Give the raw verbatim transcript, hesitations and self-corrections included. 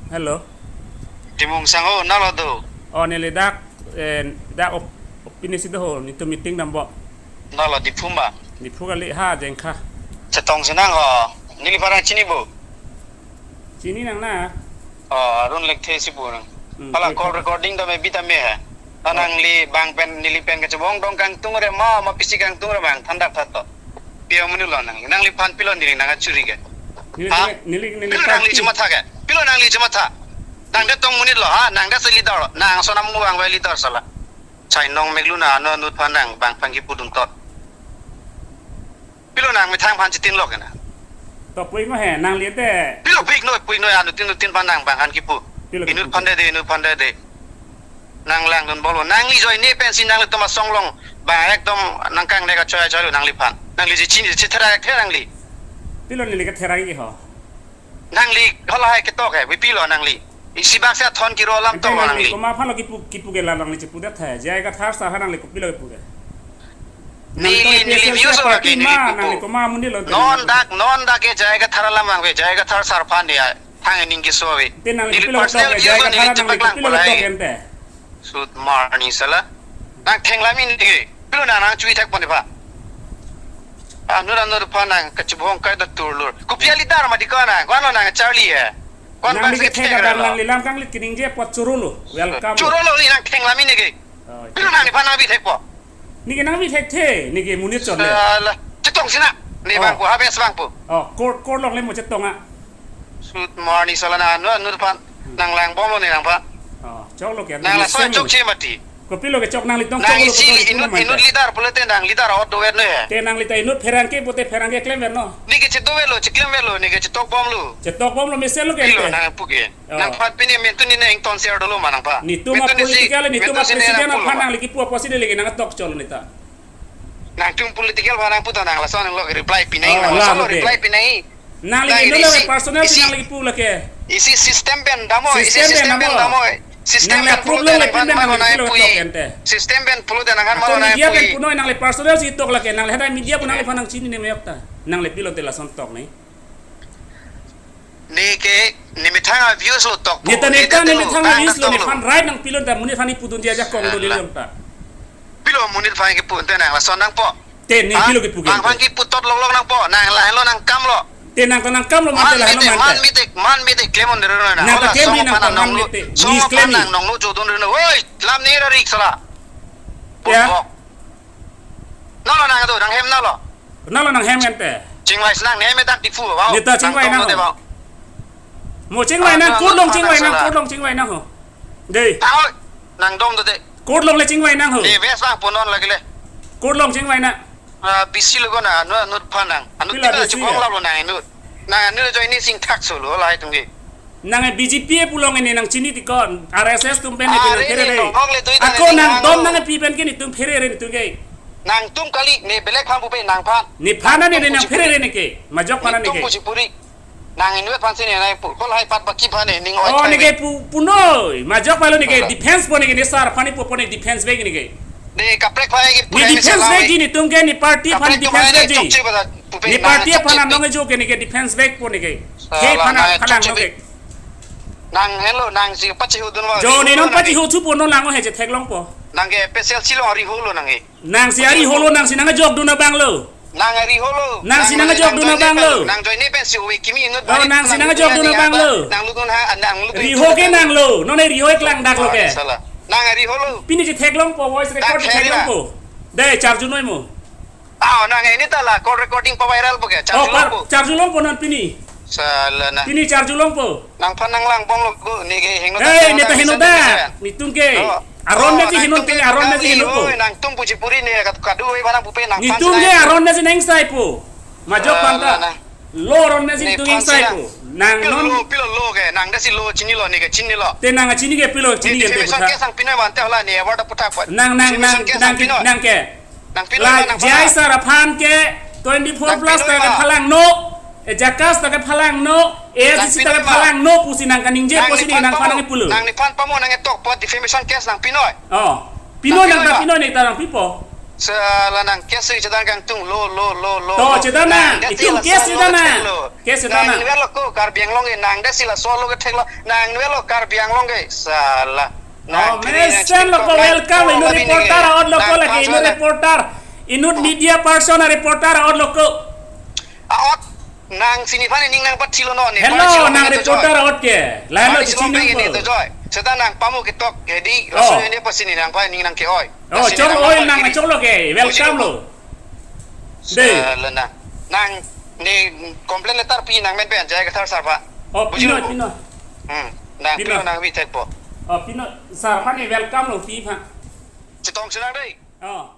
Hello. Timung Sangho, nalo do? Oh, neli dak, eh, dak op-, opini si do ho, netum meeting dambom. Nalo Diphu ma? Diphu kali ha, Jengkha. Chetong si nang ho. Neliphan nang chini bo? Chini nang na. Oh, Arun Lekthe si bo nang. Hmm, hala call recording tame bi tame he. Ta nangli bang pen, neli pen kachebong dong kangtung re ma, ma pisi kangtung re ma, thandak that to. Pi amonit lo nangli? Nangliphan pilo neli nang kachuri ke? Neli, ha? Neli, neli pilo nangli party. Chematha ke? Pilo nangli chematha? Nang de tong monit lo, ha? Nang de si leader lo. Nang ason amu vangve leader sala. Chainong mekluna ano anutphan nang bangphan kipudun tot. Pilo nang methang phan chitin lo ke na? To pui mo he, nangli te. Pilo pik noi, pui noi, anuttin nuttin phan nang bangphan kipu. Pilo kipu. Inutphan de de, inutphan de de. Nang langdun bolo. Nangli ajoine pensi nanglitum asong along ba ekdom nang kangne kachoi achoi lo nangliphan. Nangli je chini je therak the nangli. Pilo neli ke therak ke ho. Nangli halahai ketok he, pilo nangli. Isi bak si athon kiro alam. Ante to nangli nangli. Komat aphan lo kipu, kipu ke la nangli chipu det he. J I Kathar sir aphan nangli kopilo kipu ke? Neli, nangli neli APHLC views ora party ke neli ma, kipu. Nangli komat amonit lo ante nangli. Non dak, non dak ke J I Kathar alam vangve, J I Kathar sir aphan dia. Thang ning kiso ave. Te nangli neli kopilo personal ketok ke, views J I lo neli Kathar nangli chepak lang kopilo ketok palai. Ante. Sut marni sala. Nang thenglam neke. Pilo nang nang chui thek pon de pha. Anur anur pha nang kachebong kai da turlur. Kopi a leader ma di ko nang. Ko ano nang Charlie he. Ko ano nangli bang ke se thek thek abang lo. Nangli lam kanglit keningje apot choro lo. Welcome. Choro lo ni nang thenglam neke. Oh, pilo nang nephan nang bi thek po? Neke nang bi thekthe, neke monit chot le. Sala. Chetong si na. Ne, oh, bang po, habes bang po. Oh, court, court along le mo chetong a. Sut marni sala nang anu, anur phan. Hmm. Nang langbom lo ne nangphan. Oh, chok lo ke, nang laso same chok lo. Che mati. Kopilo ke chok nanglitum nang chok lo isi kopilo inut, mante. Inut leader pulote nang leader ot dover ne. Te nangli ta inut pherangke pute pherangke klemver no. Neke chedover lo, cheklem ver lo, neke chetok bom lo. Chetok bom lo mesen lo ke. Pilo ante. Nang pu ke. Oh. Nangphan pini mentun ni nang ington share dolo ma nangphan. Netum a mentun ni si, political, netum mentun a si ne president nang aphan pulo ma. Nangli kipu apotsi de leke nang tok cholo neta. Nangtum political aphan nang puta nang lason nang lo reply pinai, oh, nang la lason lo bote. Reply pinai. Nangli nang inut isi, lo personal si isi, nangli kipu lake. Isi system pen damo, isi system pen system pen damo. Damo. System nangli pen approve pulo lo de le nangphan pin pen mano nangli nang kipu lo pui. Tok ente. System pen pulo de nangphan ako mano nang media pen pui. Punoi nangli personal si tok lake, nangli hadak media pu nangliphan nang chinine me yok ta. Nangli pilo te lason tok ne. Neke, ne methang a views lo tok po. Neta, neta, neta ne lo, methang a views lo, tok lo. Nephan right nangpilo ta, monit aphan kipudunji ajakong do le. Alah. Long ta. Pilo monit aphan kipu ante nang lason nangpo. Te ne, ha? Pilo kipu ke. Bangphan kipu tot longlong nangpo, nang lahenlo nang kam lo. Te nang ta nang kam lo, mante man lahenlo mete, mante. Man mete, man mete, klem on dero na. Nang ta hola klem song ri nang aphan ta nang man nonglo, mete. Song ni aphan klem ri. Nang nonglo jodun dero. Oi, lam ne ra rik sala. Ya. Bok. Nalo nang do, nang hem nalo. Nalo nang hem ante. Chingvai si nang ne hem dak Diphu, wow. Neta chingvai nang nang dong ho. Mo chingvai nang, ah, court along chingvai nang, salah. Court along chingvai nang ho. Dei. Tao, nang dong do de. Court along le chingvai nang ho. Dei, wes bang punon lagi le. Court along chingvai nang. Ah, bisi lo ko na, anu, anut aphan nang. Anu pila tika bisi chibong ya? Lap lo nang anu. Nang anu join ni sing thak solo, lahai tum ke. Nang B J P e pulong ini nang chini tikon, R S S atum pen ke nang phere re. Are, nong le dui ako tane nang nang dom lo. Nang pi pen ke netum phere re netum ke. Nangtum kali, ne belek aphan pupe nangphan. Nephan ne nangtum ne nang puji phere puri. Re neke. Majok aphan netum neke. Puji puri. Nang inut aphan si ne nang pu. Kol hai pat baki aphan ne ning oi. Oh, thai neke pu, punoi. Majok aphan lo neke. Alah. Defense po neke ne sir aphan ne pu po ne defense bag neke. Ne kaprek aphan ke ne pura defense bag ji netum ke ne party aphan kaprek defense bag ji. Chokche bata pupe ne nang party aphan chokche nang pe. Nong jo ke neke defense bag po neke. Salah, he aphan nang aphan chokche nong pe. Ke. Nang helo, nang si pachihu dun wa. Jo, ne non nang pachihu thupo non lang he chetheklongpo. Nang ke P S L C along ari holo nang ke. Nang si ari holo, nang si nang ajok dun abang lo. Nang ari holo. Nang si nang ajok dun abang lo. Nang join ni pen si uwe kimi inut. Oh, bari nang si nang ajok dun abang lo. Nang lutun ha, nang lutun. Riho ke nang lo. Non e riho e klang dak lo ke. Salah. Nang ari holo. Pini chetheklongpo, voice record chetheklongpo. Nang chetheklong. Dei, charju noi mo. Ah, nang ini ta la call recording pa viral po ke? Oh, charju longpo. Charju longpo non pini. Salah na. Pini charju longpo. Nangphan nang langbom lo ko, neke hingno. Hei, neta hingno da. Netum ke. Oh. Aron meji hingno, nangtum ke aron meji hingno po. Oi, nangtum puji puri ne kat-, kadu oi bana pupe nangphan. Netum ke aron meji nang sai po. Majok aphan ta. Salah na. Lo aron meji netum nang sai po. Nang pilo non lo, pilo lo ke, nang dasi lo chini lo, neke chini lo. Te nang chini ke pilo, chini ke te defamation case nang pinoi mante hola ne award puthak pa. Nang, nang, defamation case nang, nang pinoi. Nang ke. Nang pinoi la, ma nang J I pha. Sir aphan ke twenty-four plus nang pinoi ta ke ma. Phalang no, e Jakas ta ke phalang no, nang A I C C ta ke pinoi ma. Phalang no, pusi nang kaningje, nang pusi ni nang phan pamo, phalang pulo. Nang nephan pamo nang etok po defamation case nang pinoi. Oh. Pinoi nang nang pinoi ta ma. Pinoi ne ta nang pipo. Sala nang case chedan kangtung lo lo lo lo. To, lo. Chedan nang, nang desi itum la case solo chedan nang. Kethek lo. Case chedan nang nang. Inver lo ko Karbi Anglong ke nang desi la solo kethek lo. Nang inver lo Karbi Anglong ke. Sala. Oh, nang kiri nang mesen lo ko, nang welcome. Inut reporter a-ot lo ko nang lagi, inut reporter. Inut media person a-reporter a-ot lo ko. A-ot nang sini aphan ning nangpathilo non. Hello, nang reporter a-ot ke. Lain lo chini nang ini to joy. Seta nang pamu ketok. Jadi, oh, laso ini apa sini nang pa ning nang ke-oi. Oh, chok oi nang chok lo ke. Welcome lo. Dei. Sala nang. Nang ne complain letter pi nang men pen J I Kathar sar aphan. Oh, pino, pino. Hmm. Nang pino nang pi thekpo. Oh, pino sar aphan ne welcome lo pi aphan. Chetong chenang dei. Oh.